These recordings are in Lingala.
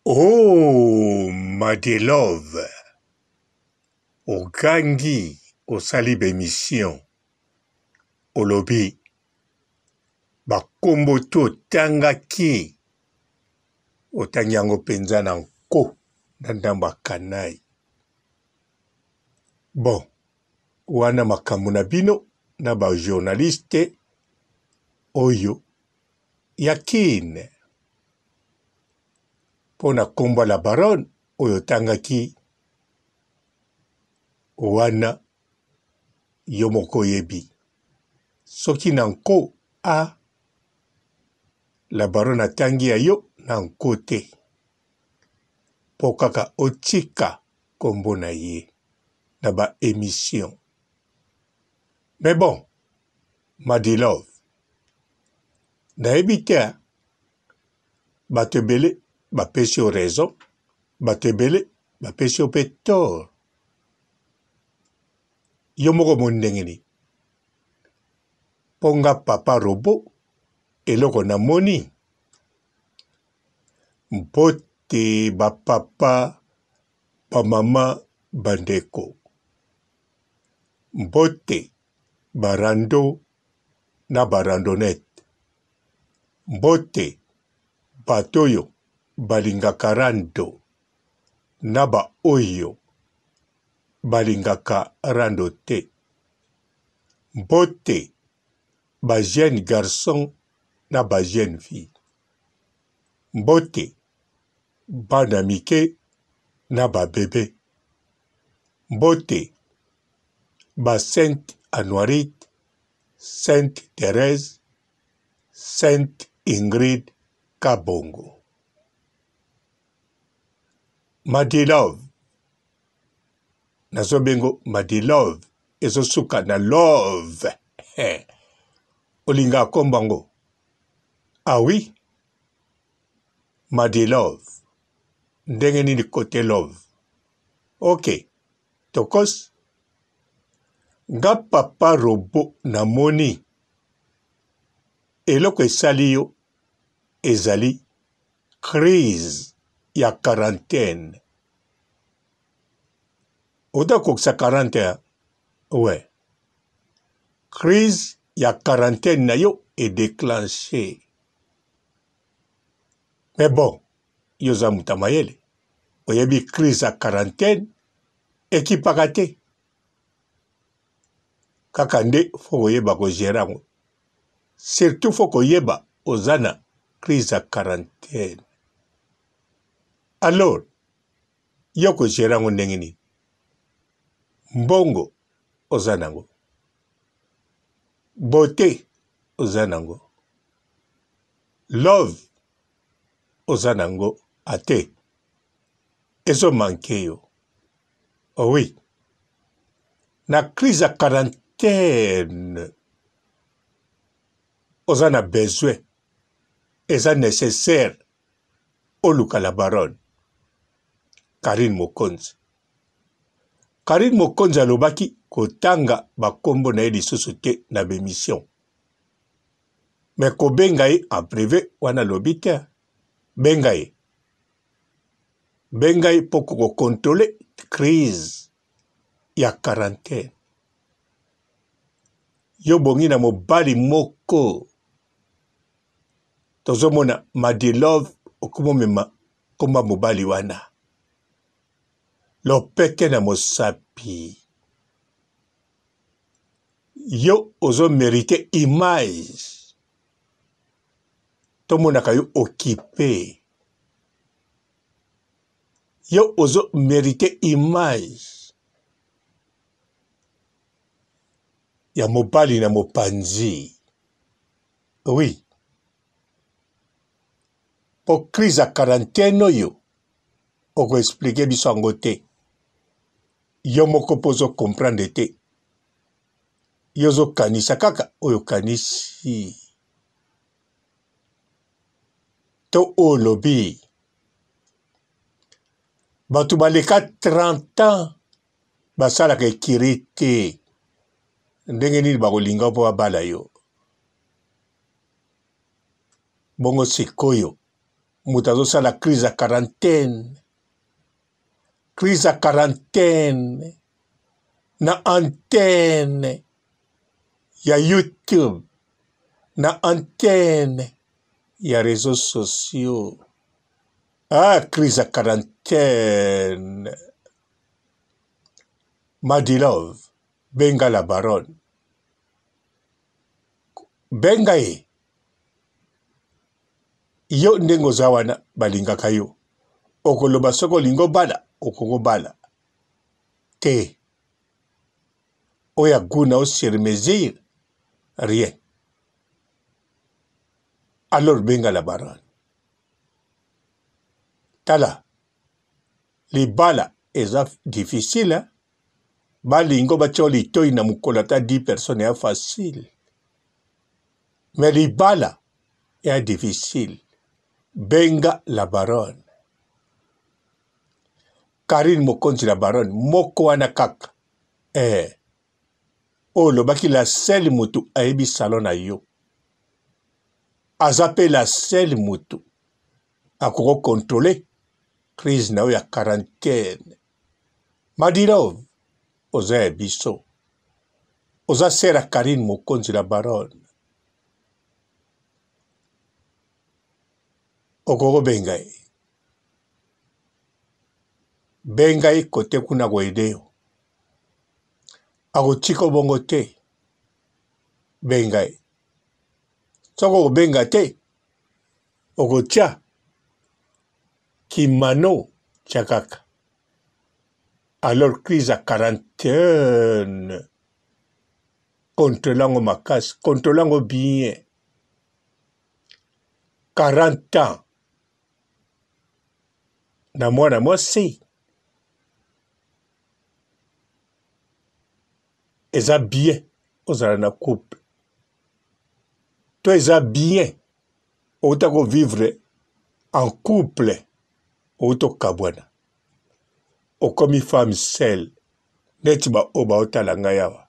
Oh Madelove ogangi osali ba emission olobi ba kombo to otangaki otangi yango penza na nko na ndambo ya canaille bon wana makambo na bino na ba journaliste oyo ya kin mpo na kombo ya la baronne oyo otangaki wana yo moko oyebi soki na nko a la baronne atangi ya yo na nko te mpo kaka otika kombo na ye na ba emission mais bon Madilove nayebi te bato ebele bapesi yo raison bato ebele bapesi yo mpe tort yo moko omoni ndenge nini mpo nga papa robo eloko namoni mpote bapapa bamama bandeko mbote ba rando na ba randonnette. Mbote bato oyo balingaka rando na ba oyo balingaka rando te. Mbote ba jeunes garçons na ba jeunes filles. Mbote bana mike na ba bebe. Mbote ba sainte Anuarite, sainte Therèse, sainte Ingrid Kabongo. Madilove, nazobengo Madilove ezosuka na love. Olingaka kombo yango? Ah oui, Madilove. Ndenge nini cote love? Ok. Tokos. Nga papa robot na moni eloko esali yo ezali crise ya quarantaine. Oda kokisa 41 ouais. Crise ya quarantaine na yo e declencher. Mais bon, yo oza moto ya mayele oyebi crise ya quarantaine ekipaka te kaka nde fo koyeba kogere yango surtout fo koyeba oza na crise ya quarantaine alors yo kogere yango ndenge nini mbongo oza nango beauté oza nango love oza nango ate ezo manque yo oh oui na crise ya quarantaine oza na besoin eza nécessaire oluka la baronne Carine Mokonzi Carine Mokonzi alobaki kotanga bakombo na ye lisusu te na bemission mais kobenga ye en privé wana alobi te benga ye benga ye mpo kokontrole crise ya quarantaine yo bongi na mobali moko tozomona madilove okomomema komba mobali wana lopete na mosapi yo ozo merite image tomonaka yo okipe yo ozo merite image ya mobali na mopanzi oui po crise ya quarantaine oyo oko explique biso yango te yo moko mpo ozo comprendre te yo ozokanisa kaka oyo okanisi to oyo olobi bato baleka 30 ans basalaka ekiri te ndenge nini bakolinga mpo babala yo bongo sikoyo. Moto azosala crise ya quarantaine, crise ya quarantaine na antenne ya YouTube, na antenne ya réseaux sociaux. Ah, crise ya quarantaine. Madilove, benga la baronne. Benga ye. Yo ndenge oza wana balingaka yo. Okoloba soki olingi obala, okoki obala te. Oyo ya gout na yo sur mesure, rien. Alors benga la baronne. Tala, libala eza difficile hein? Balingo batia litoyi na mokolo ata 10 personnes ya facile. Mais libala ya difficile. Benga la baronne. Carine Mokonzi la baronne moko wana kaka. Eh. Oyo olobaki la seule mutu ayebi salon na yo. Aza pe la seule mutu akoko contrôler crise na yo ya quarantaine. Madilove oza ya biso. Oza sœur ya Carine Mokonzi la baronne. Okoki benga ye. Benga ye kote kuna ko aider yo. Akotika yo bongo te. Benga ye. Soki okobenga te, okotia kimano tia kaka. Alors crise ya quarantaine. Contrôle yango makasi, contrôle yango bien. 40 ans na mwana mwasi eza bien ozala na couple to eza bien outa ko vivre en couple outa okabwana okomi femme seule neti baoyo baotala ngai awa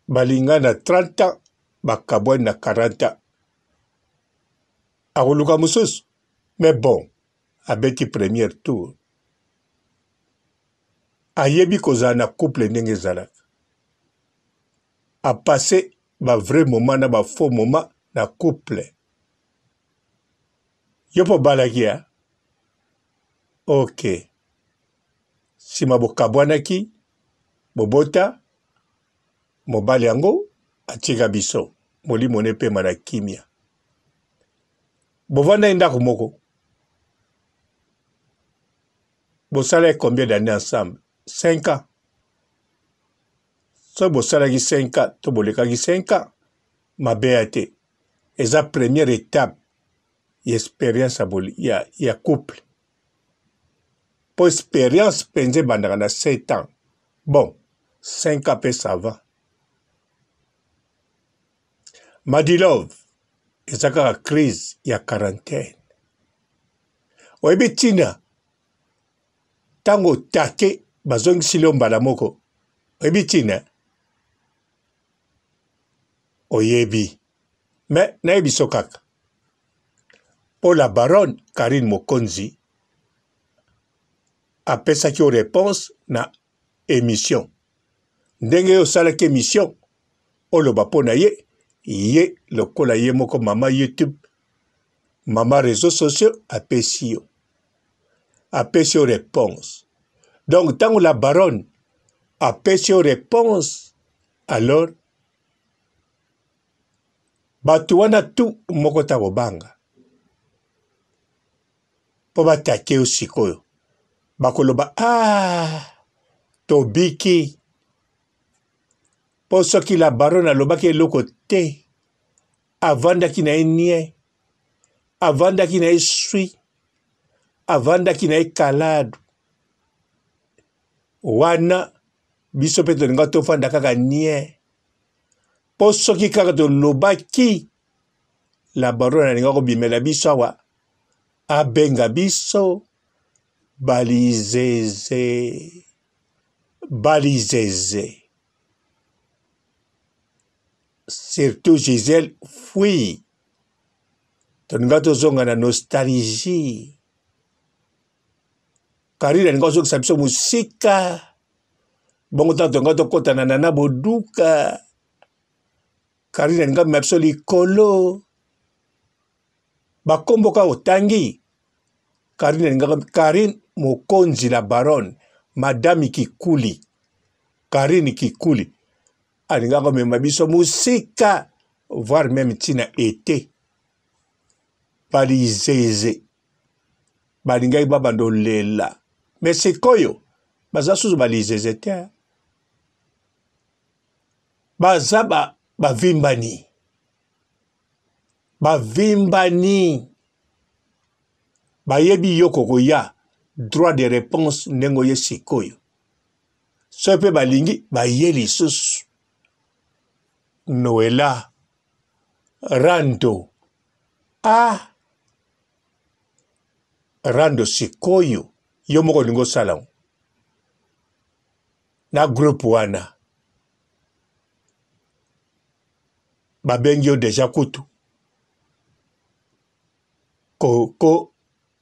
balinga na 30 ans bakabwani na 40 ans akoluka mosusu mais bon abeti première tour ayebi kozala na couple ndenge ezalaka apasse ba vrai moment na ba faux moment na couple yo mpo obalaki ya ok nsima bokabwanaki bobota mobali yango atika biso molimo na epema na kimia bovandaki ndako moko bosalaki combien d'années ensemble 5 ans soki bosalaki 5 ans to bolekaki 5 ans mabe ya te eza première étape ya experience ya, ya, ya couple mpo experience mpenza ebandaka na 7 ans bon 5 ans mpe ça va Madilove eza kaka crise ya quarantaine oyebi ntina ntango otake bazongisili yo mbala moko oyebi ntina oyebi me nayebi so kaka mpo la baronne Carine Mokonzi apesaki yo reponse na emission ndenge yo osalaki emission oloba mpo na ye ye lokola ye moko mama youtube mama réseaux sociaux apesi yo apesi yo réponse donc ntango la baronne apesi yo réponse alors bato wana tu moko ta kobanga mpo batake yo sikoyo bakoloba ah tobiki mpo soki la baronne alobaki eloko te avandaki na ye nie avandaki na ye swi avandaki na ye kaladu wana biso mpe tolinga tofanda kaka nie mpo soki kaka tolobaki la baronne alinga kobimela biso awa abenga biso balizeze balizeze surtout Gisèle fui. Tolinga tozonga na nostalgie. Karine alinga ozongisa biso mosika. Bongo ntango tolinga tokɔta na Nana Boduka. Karine alinga amema biso likolo. Bakombo kaka otangi. Karine alingaka Karine Mokonzi la baronne, Madame Kikuli. Karine Kikuli alingaka komema biso mosika voire meme ntina ete balizeze balingaki babanda olela me sikoyo baza susu balizeze te baza bavimbani ba bavimbani bayebi yo kokoya droit de réponse ndenge oye sikoyo soki mpe balingi baye lisusu noela rando ah rando sikoyo yo moko olingi osala yango na groupe wana babengi yo deja kutu ko, ko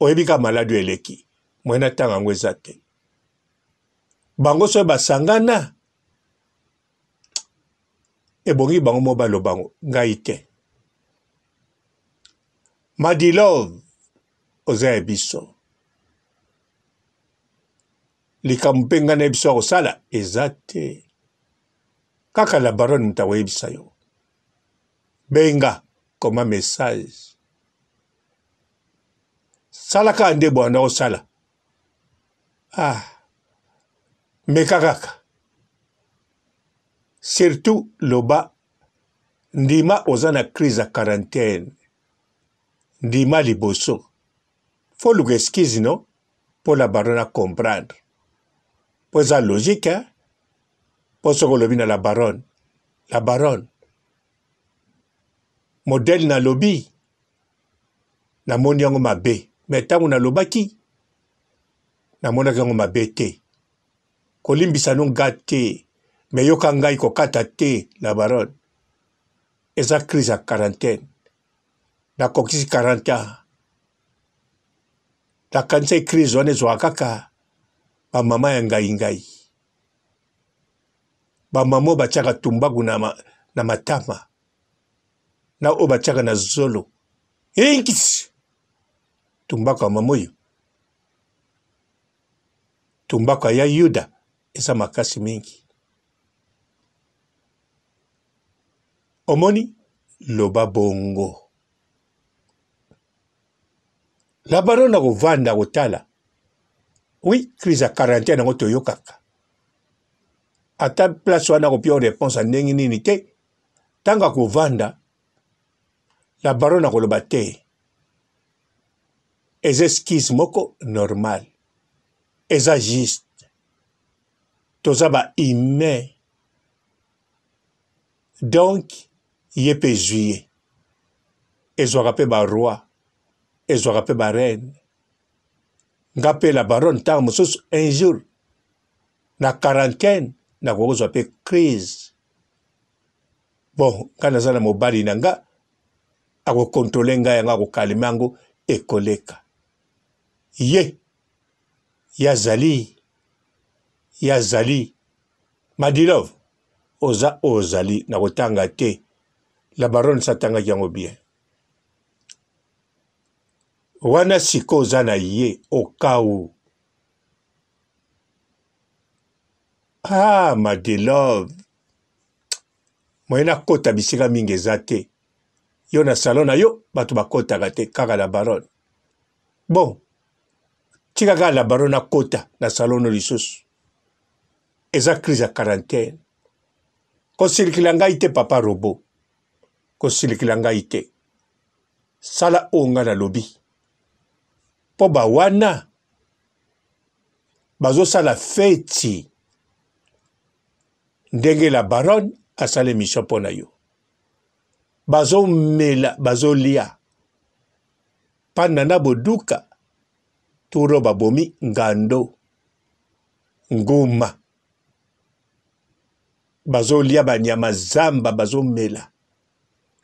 oyebi kaka maladi oyo eleki moye na tanga yango eza te bango soki basangana ebongi bango mo baloba yango ngai te madilove oza ya biso likambo mpe ngai na biso ya kosala eza te kaka la baronne moto akoyebisa yo benga koma message sala kaka nde bwanda kosala ah meka kaka surtout loba ndima oza na crise ya quarantaine ndima liboso fo luka excuse no mpo la baronne a comprendre mpo eza logique hein? mpo soki olobi na la baronne la baronne modèle nalobi namoni yango mabe me ntango nalobaki namonaki yango mabe te kolimbisa no nga te me yoka ngai kokata te la baronne eza crise ya quarantaine nakokisi 40 ans nakanisaki crise wana ezwaka kaka bamama ya ngai ngai bamama oyo batiaka tumbaku na, ma, na matama na oyo batiaka na zolo inkisi tumbako ya mama oyo tumbako ya yuda eza makasi mingi omoni loba bongo la baronne akovanda kotala oui crise ya quarantaine yango toyokaka ata place wana akopia réponse ya ndenge nini te ntango akovanda la baronne akoloba te eza excuse moko normal eza juste toza ba humain donc ye mpe ezwi ye ezwaka mpe ba roi ezwaka mpe ba reine nga mpe la baronne ntango mosusu un jour na quarantaine nakoki kozwa mpe crise bon nga naza na mobali na nga akokontrole ngai yango akokalime yango ekoleka ye ye azali ye azali madilove oza oyo ozali na kotanga te la baronne satangaki yango bien wana sikoyo oza na ye okau ah madelove moye nakota bisika mingi eza te yo na salon na yo bato bakotaka te kaka la baronne bon tika kaka la baronne akota na salon no lisusu eza crise ya quarantaine kosilikila ngai te papa robot kosilikila ngai te sala oyo ngai nalobi mpo bawana bazosala feti ndenge la baronne asala emission mpo na yo bazomela bazolia pa nana boduka turo babomi ngando nguma bazolia banyama zamba bazomela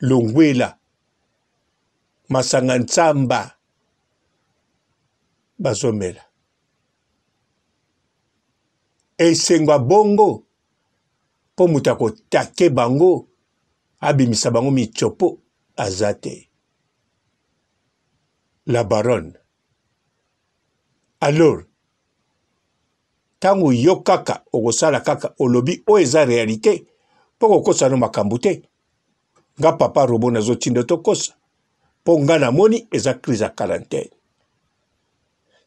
longwela. Masanga nsamba bazomela. Esengo ya bongo mpo moto akotake bango abimisa bango michopo aza te. La baronne. Alors, ntango yo kaka okosala kaka olobi oyo eza realite mpo kokosa no makambo te nga papa robo nazotinda tokosa mpo nga namoni eza crise ya quarantaine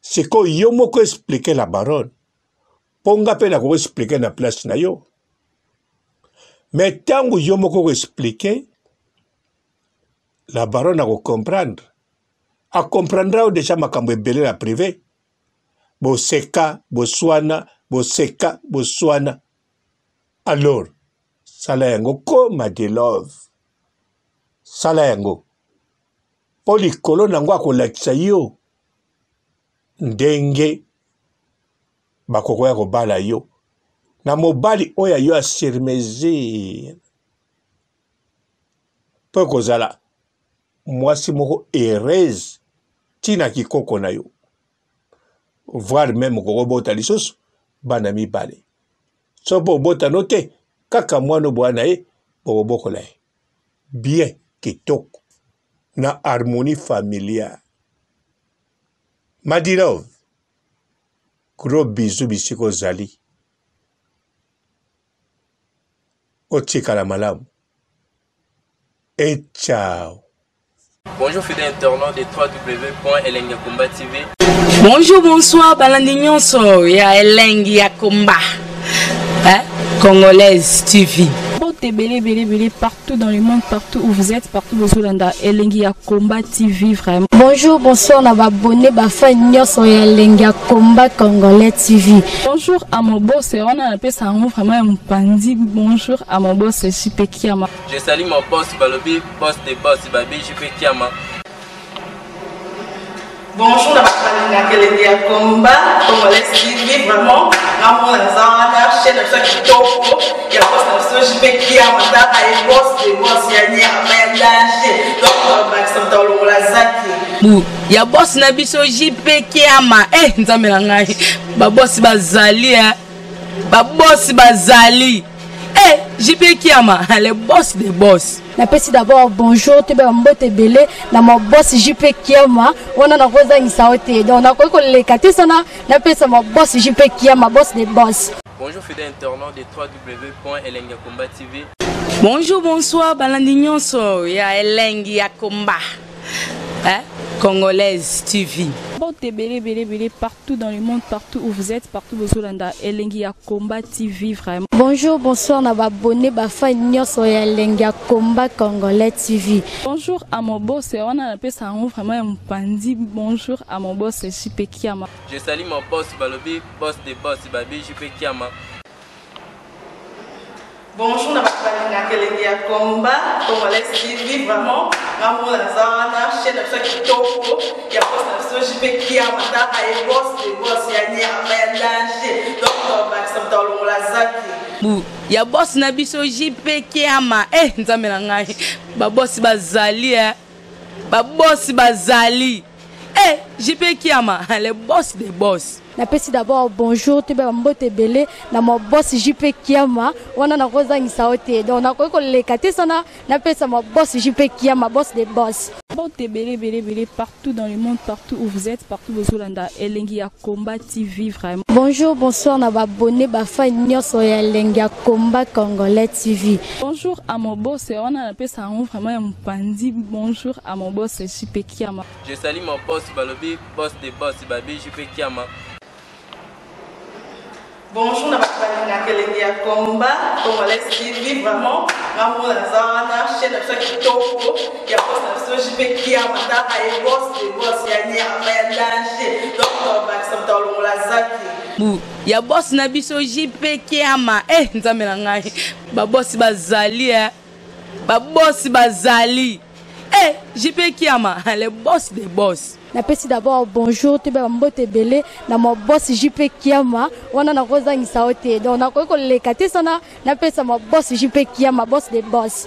sikoyo yo moko explike la baronne mpo nga mpe nakoki explike na place na yo me ntango yo moko okoexplike la baronne akocomprendre acomprendra yo deja makambo ebele na prive boseka boswana boseka boswana alors sala yango koma de love sala yango mpo likolo na yango akolakisa yo ndenge bakokoya kobala yo na mobali oyo ya yo ya sur mesure mpo ekozala mwasi moko heureuse ntina kikoko na yo voire meme okokobota lisusu bana mibale soki mpo obota no te kaka mwana oboya na ye bokobokola ye bien kitoko na harmonie familiale madilove gros bisous bisika ozali otikala malamu et ciao Bonjour fidèles internautes de www.elengiyakomba TV. Bonjour, bonsoir, balandi nyonso ya Elengi ya Komba. Hein? Congolaise TV. Mbote ebele ebele ebele partout dans le monde, partout où vous êtes, partout bozolanda Elengi ya Combat TV vraiment. Bonjour, bonsoir na ba abonné ba fan nyonso ya Elengi ya Combat Congolais TV. Bonjour à mon boss, wana napesa yango vraiment ya mopanzi. Bonjour à mon boss JP Kiama. Je salue mon boss Balobi, boss de boss Babi JP Kiama. Bonjour na bato balingaka elengi ya combat congolais TV vraiment ngamona naza wana chaîne na biso ya kitoko ya boss na biso JP Kiama tala ye boss de boss ya nyama ya danger donc bakisa moto alongola zaki bu ya boss na biso JP Kiama eh nzambe na ngai ba boss bazali eh ba boss bazali eh JP Kiama le boss de boss Napesi d'abord bonjour toyeba ba mbote ebele na ma boss JP Kiama wana nakozangisa yo te donc nakoki koleka te sana napesa ma boss JP Kiama boss de boss. Bonjour fidèles internautes de www.elengiyakomba TV. Bonjour, bonsoir, balandi nyonso ya Elengi ya Komba. Hein? Congolaise TV. Mbote ebele ebele ebele partout dans le monde, partout où vous êtes, partout bozolanda Elengi ya Combat TV vraiment. Bonjour, bonsoir na ba abonné ba fan nyonso ya Elengi ya Combat Congolais TV. Bonjour à mon boss, wana napesa yango vraiment ya mopanzi. Bonjour à mon boss JP Kiama. Je salue mon boss Balobi, boss de boss Babi JP Kiama. Bonjour na bato balingaka elengi ya combat congolais TV vraiment ngamona naza wana chaîne na biso ya kitoko ya boss na biso JP Kiama tala ye boss de boss ya nyama ya danger donc bakisa moto alongola zaki bu ya boss na biso JP Kiama eh nzambe na ngai ba boss bazali eh ba boss bazali eh JP Kiama le boss de boss Napesi d'abord bonjour toyeba ba mbote ebele na ma boss JP Kiama wana nakozangisa yo te donc nakoki koleka te sana napesa ma boss JP Kiama boss de boss. Mbote ebele ebele ebele partout dans le monde, partout où vous êtes, partout bozolanda Elengi ya Combat TV vraiment. Bonjour, bonsoir na ba abonné ba fan nyonso ya Elengi ya Combat Congolais TV. Bonjour à mon boss, wana napesa yango vraiment ya mopanzi. Bonjour à mon boss JP Kiama. Je salue mon boss Balobi, boss de boss Babi JP Kiama. Bonjour na bato balingaka elengi ya combat congolais TV vraiment ngamona naza wana chaîne na biso ya kitoko ya boss na biso JP Kiama tala ye boss de boss ya nyama ya danger donc bakisa moto alongola zaki bu ya boss na biso JP Kiama eh nzambe na ngai ba boss bazali eh ba boss bazali eh JP Kiama le boss de boss. Napesi d'abord bonjour toyeba ba mbote ebele na ma boss JP Kiama wana nakozangisa yo te donc nakoki koleka te sana napesa ma boss JP Kiama boss de boss.